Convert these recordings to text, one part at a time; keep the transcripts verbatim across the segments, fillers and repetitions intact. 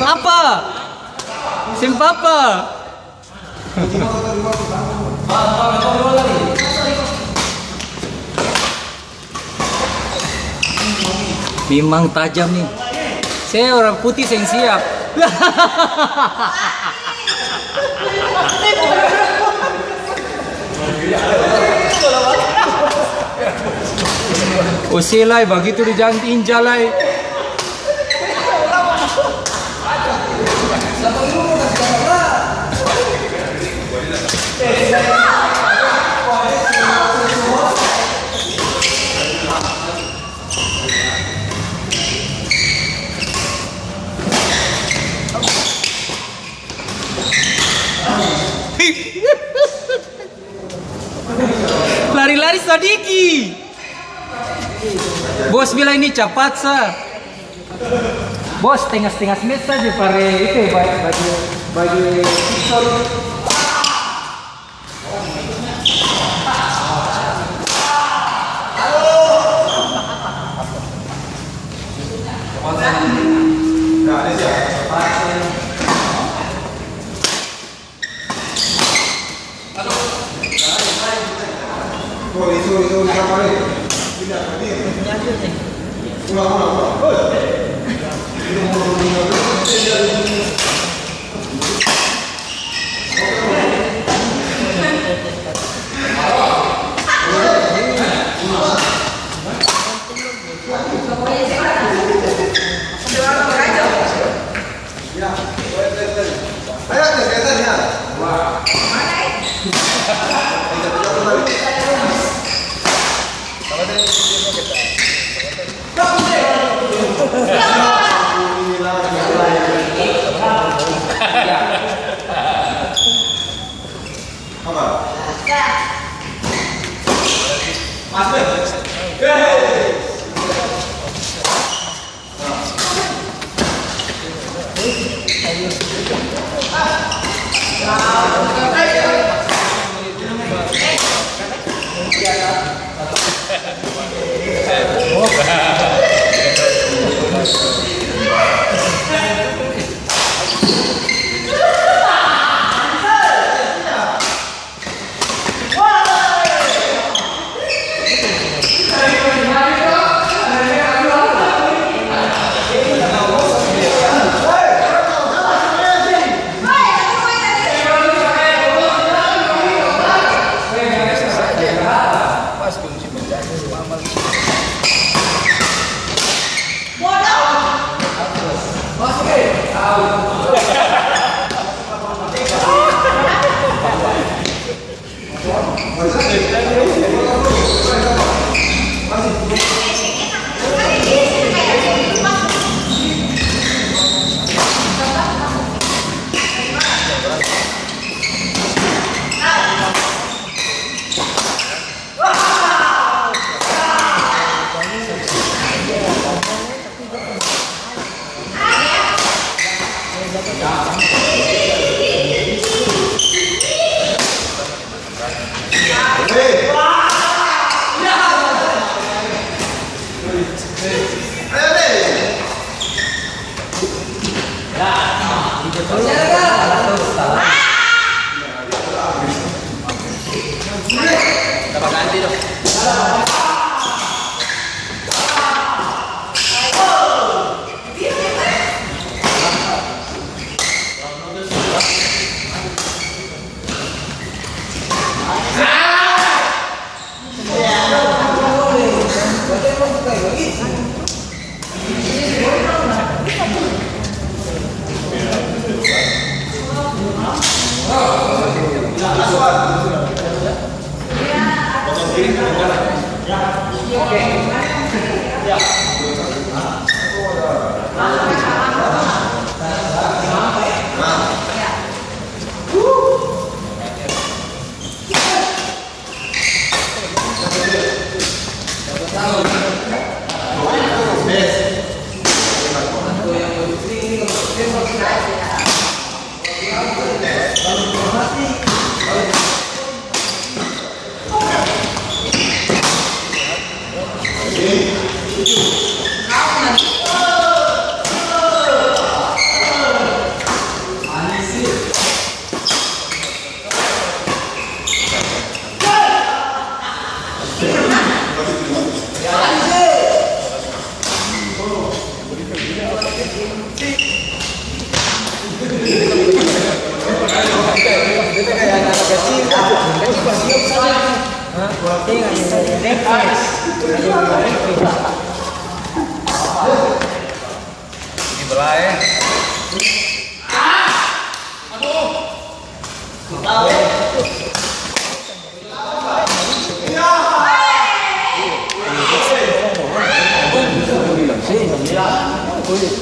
Apa? Seng papa. Memang tajam nih. Saya orang putih seng siap. Ose lai, bagitu di jalan tinja lai. Lari-lari sadiki. Bos bilang ini capat sa. Bos, tengas-tengas mes saja pare itu, ba-, baju, baju pistol.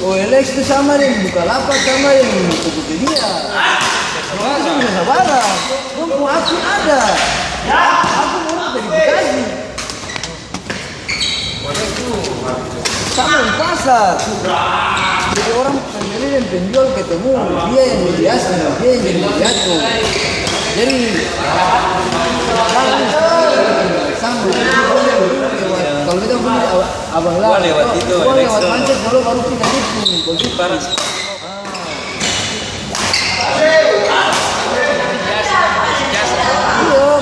O L X tu sama deng Bukalapak, sama deng Tokopedia. Dong su bisa sabarang. Dong pung aksi ada. Aku mau verifikasi. Sama di pasar. Jadi orang pembeli dan penjual ketemu, dia yang jadi asli, dia yang jadi pidato. Jadi, sama. Kalau kita punya abang lah, gua lewat itu, gua lewat macet dulu, baru kita gitu.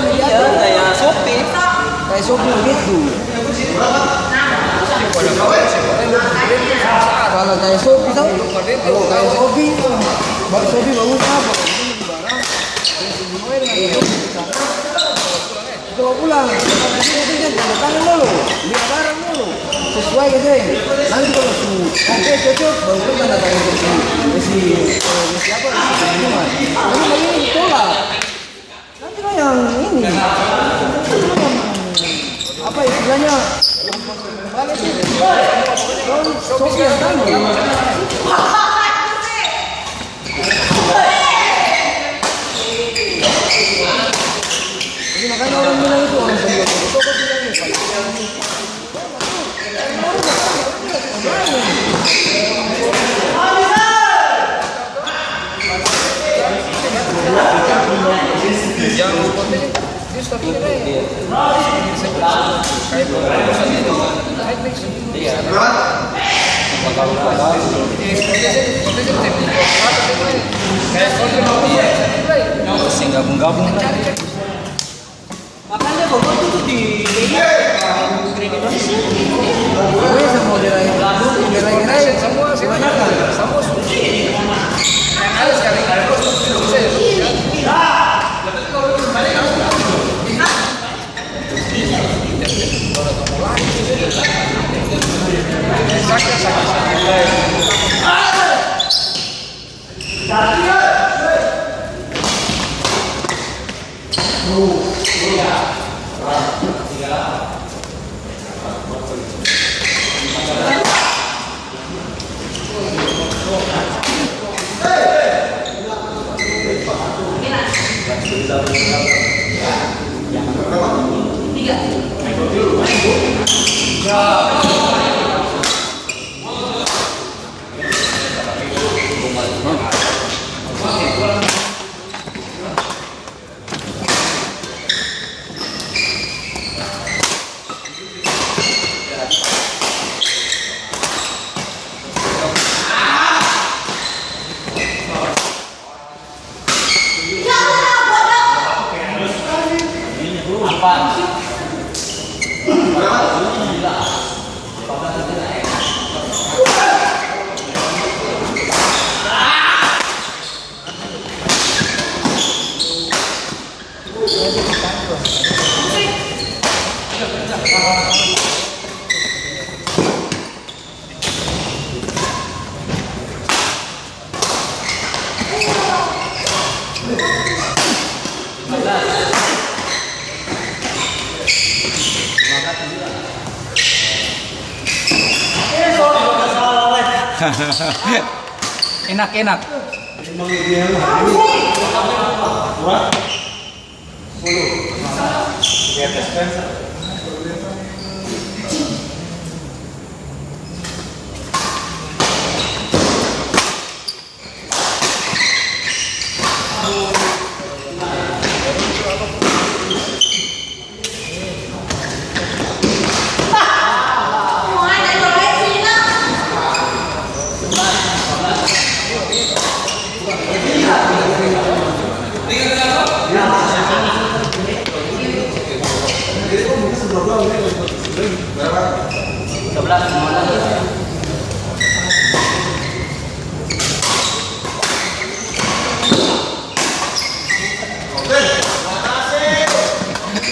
Iya, kaya Shopee. Kaya Shopee begitu. Kalo kaya Shopee, tau? Kalo kaya Shopee, ba-, Shopee bagus apa? Barang, itu bawa pulang. Nanti tanda tangan dolo, lia barang dolo, sesuai ka seng. Nanti kalo su oke, cocok, baru tanda tangan ke si, ke si, eh, ke siapa, ke si pengiriman. Tapi bagini ditolak. Nanti dong yang ini, apa istilahnya, balik itu, dong sopi yang tanggung. Jadi makanya orang bilang itu, orang penjual toko bilang itu. Seng gabung-gabung. Makanya Bogor tuh di Kredit Indonesia. Gue sama udah lain, udah lain, lain. Semua sih banyak kan? Semua sih. Yang ada sekali kali. Enak, enak.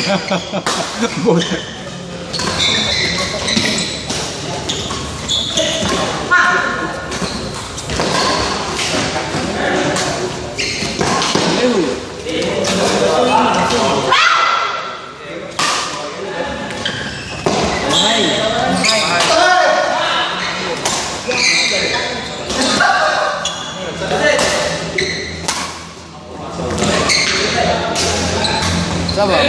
Botak. Sabar.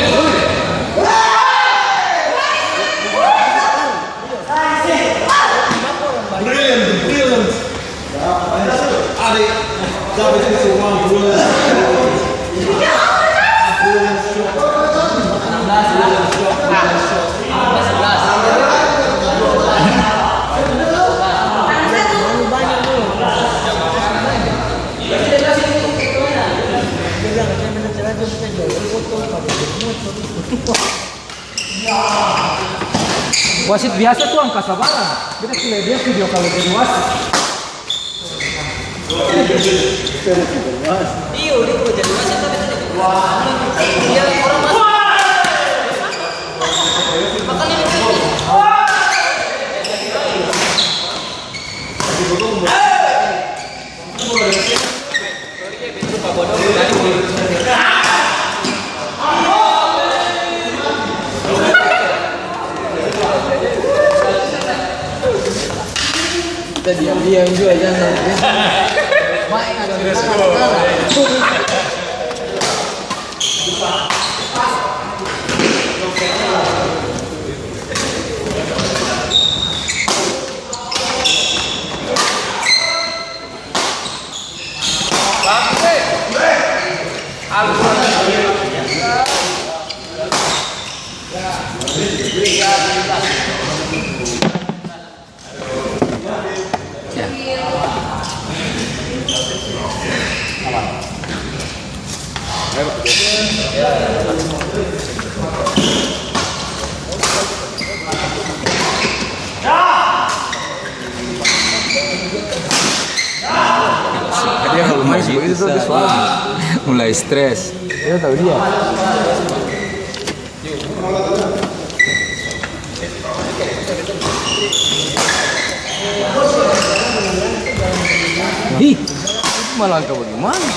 Brilliant, brilliant. Ade, that was just a one brilliant. Brilliant shot. Brilliant shot, brilliant shot. Wasit biasa tu angka sabarang. Beta su lia dia video kalo jadi wasit. Iyo, dia kalo jadi wasit, tapi dia orang masuk. Makanya dia Kita diam-diam jua, jangan. Main ada di sana, kalah. Dia kalau main seperti itu, dia suara. Mulai stres. Dia tahu dia. Ih, malah angka bagaimana?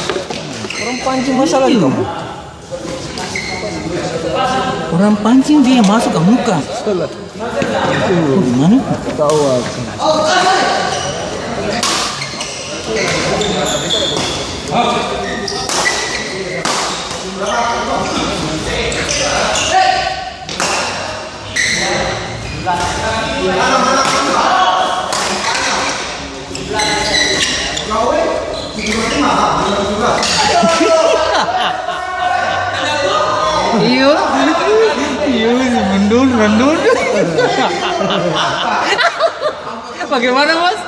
Orang pancing masalah di kamu. Orang pancing dia masuk ka muka. Salah. Itu gimana? Tahu aku. Iyo. Iyo, mundur, mundur. Bagaimana, Mas?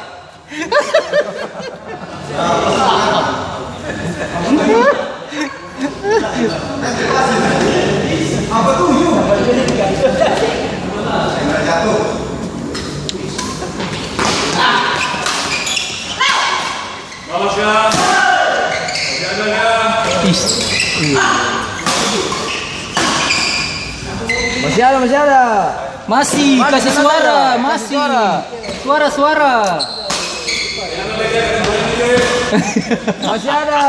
Is. Masih ada, masih ada. Masih, kasih suara, masih. Suara, suara. Masih ada.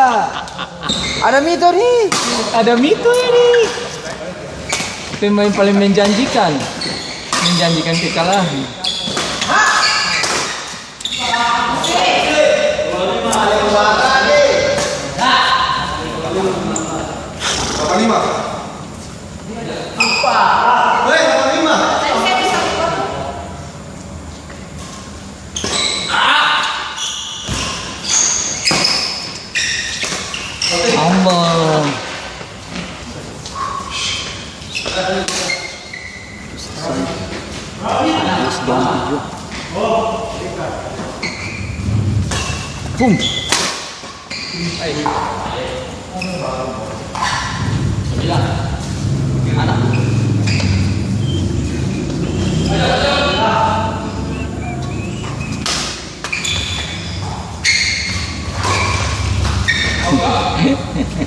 Ada Mito nih. Ada Mito ini. Pemain paling menjanjikan. Menjanjikan kekalahan. Ambon. Terus down tujuh. Boom.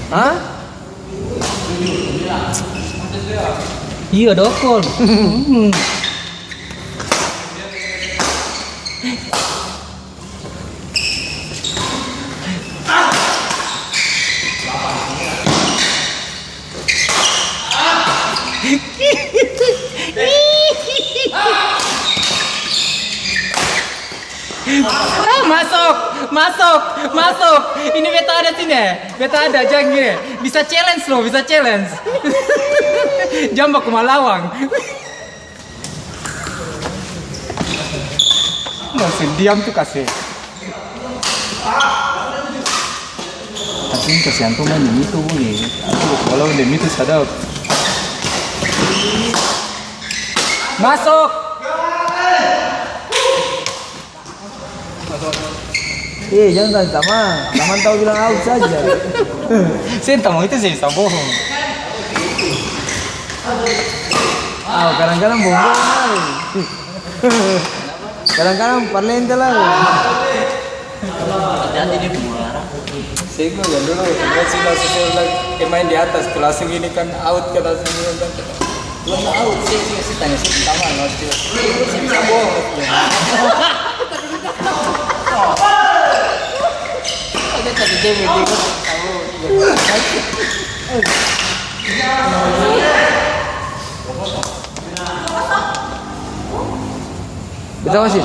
Hah? Iya, dokol. Hmm. Ah, masuk, masuk, masuk. Ini beta ada sini. Beta ada, jang gini. Bisa challenge loh, bisa challenge. Jang baku malawang. Langsung diam tu kase. Tapi kasihan tu main demi itu, Bung, ya. Aduh, walau demi itu sadap. Masuk. Eh, jang tanya tamang. Tamang tau bilang out saja. Seng, tamang itu seng bisa bohong. Au, kadang-kadang bohong lai. Kadang-kadang parlente lai. Hati-hati dia pung muara. Seng, yang dulu, dia sih langsung saya bilang, "Eh, main di atas tuh," langsung ini kan out, kan langsung ini kan. Belum tahu, sih, sih, sih, tanya sih, sama, no, sih. Sih, bisa bohong, sih. Ada tadi dia video, tahu. Betul, sih.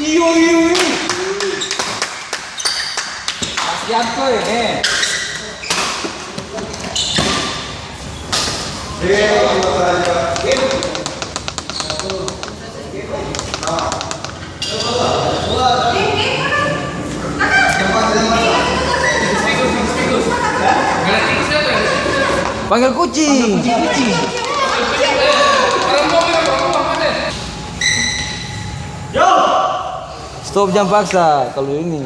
Iyo, iyo, iyo. Kasihan, coy, nih. Panggil kucing. Stop, jang paksa kalu ini.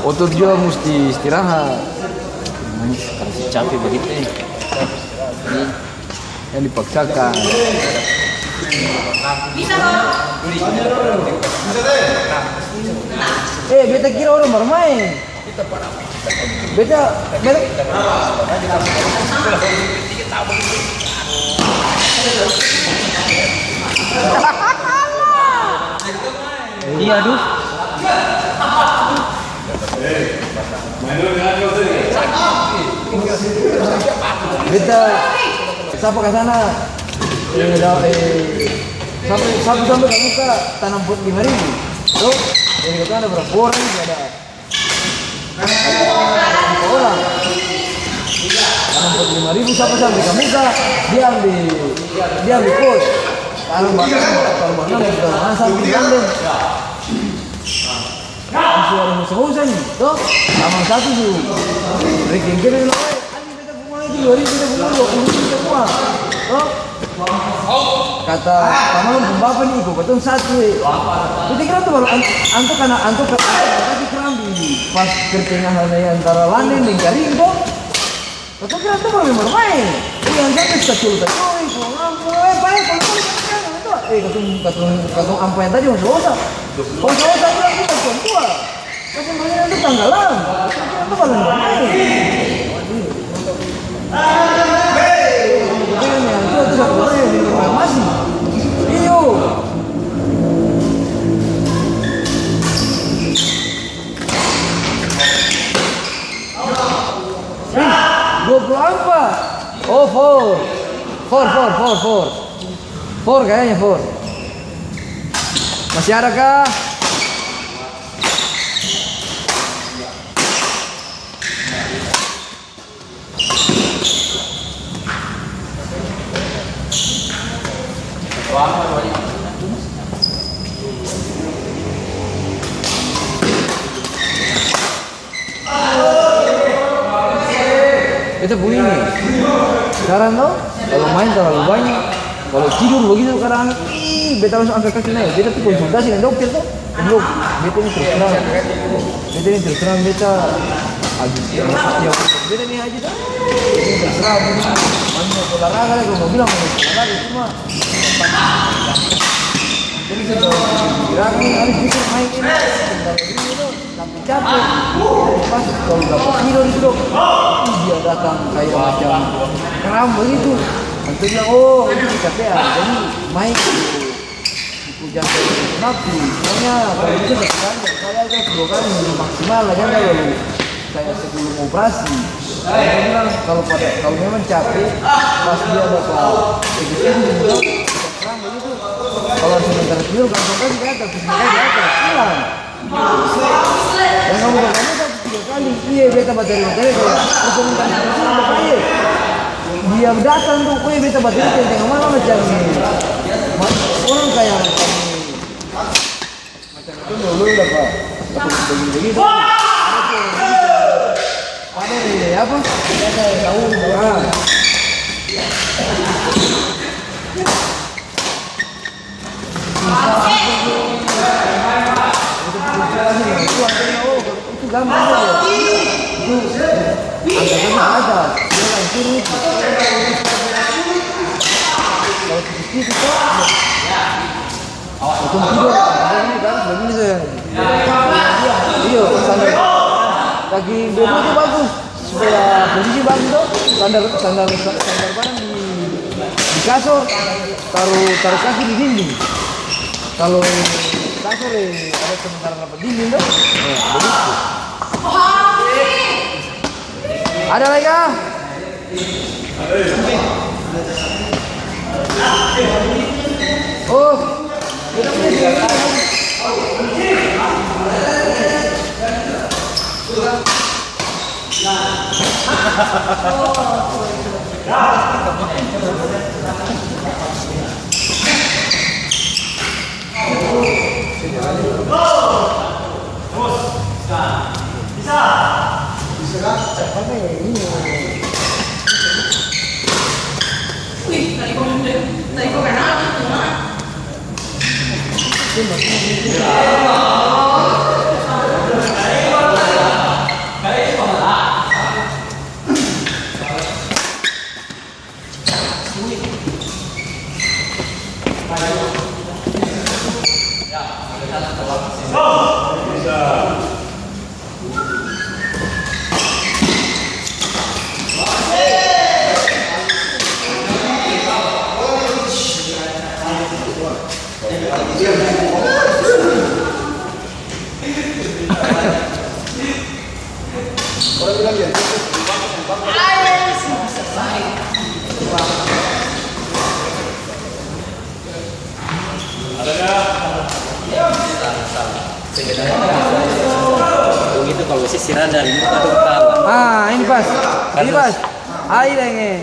Otot jua musti istirahat. Karna su cape bagitu, e. Jang dipaksakan. E, beta kira orang barmaeng. Beta, beta. Iya, duh. Beta, sapa kasana? E, da-, e, sapa, sapa sampe kamuka tanam pot lima ribu? Tuh, jadi katong ada berapa orang ini ada? Orang. Tanam pot lima ribu, sapa sampe kamuka, dia ambe, dia ambe pot. Taru bakal, taru bakal, taru bakal, sampe dia ambe. Su ada hosa-hosa ni, to? Tamang satu su rekeng kena bilang, "Woi, anjing, beta pung uang itu dua ribu, beta pung uang dua puluh ribu semua." To? Kata tamang pung bapa ni, "Iko katong satu, e." Beta kira tu baru an-, anto kana, anto ka-, anto kata di kerambi pas pertengahan antara landen deng karing, to? Katong kira tu baru maeng-maeng. Yang jaga kacil tadi, "Oi, kong apa, e, pae, kong apa, e, kong apa, e, katong, katong, katong ampa yang tadi hosa-hosa. Hosa-hosa bilang, 'Bukan tuan tua. Kasi maeng nanti tanggalam.' Katong kira tu baru maeng-maeng." Katong yang tua tu satu orang yang masih. Iyo. Dua puluh ampat. Oh, four. Four, four, four, four. Four kayaknya, four. Masih ada kah? Beta pung ini. Sekarang to, kalo maeng talalu banya, Kalo tidur bagitu kadang, ih, beta langsung angka kaki nae. Beta pi konsultasi deng dokter to. Dok, beta ini terus terang. Beta ini terus terang, beta abis, ya, beta ini aja dah. Beta ini terus terang, beta ini mau olahraga lagi, mau bilang mau olahraga, cuma jadi saya tahu, gerak ini, abis pikir main ini, sebentar ini, itu. Sampe cape. Pas kalo dapa tidor itu, dong, dia datang kaya macam kram bagitu. Antua bilang, "Oh, itu kecapean. Jadi, main itu, itu jangan terlalu nafsu. Pokoknya, kalo bisa satu kali, satu kali aja, dua kali, maksimal lah, jangan terlalu kaya sebelum operasi." Dia bilang, kalo pada, kalo memang cape, pas dia dapa, eh, di sini, kram bagitu. Kalo harus sementara tidor, gampang kali di atas, terus makanya di atas, hilang. Yang kamu katakan itu tiga kali. Iya, beta baterima tadi kaya, terus minta maaf, bapak, iya. Dia datang tuh, kue beta baterima tengah malam macam ni. Ma-, orang kaya macam ni. Macam itu dulu, Pak. Begini-begini. Ada tuh, ada di apa? Kita tahu, ah. Itu gampang saja. Itu angkatannya ada. Dia langsung itu. Kalau tipis-tipis, kok, ya. Awas, itu tidur. Ini garis begini saja. Iya, sandal. Kaki dua-dua itu bagus. Supaya posisi bagus to, sandar, sandar, sandar barang di, di kasur, taru, taru kaki di dinding. Kalo kasur, eh, ada sementara dapa dinding to. Nah, begitu. Ada lagi kah? Oh. Begitu kalau sisi rada, ini satu kepala. Ah, ini pas. Ini pas. Ai deng, eh.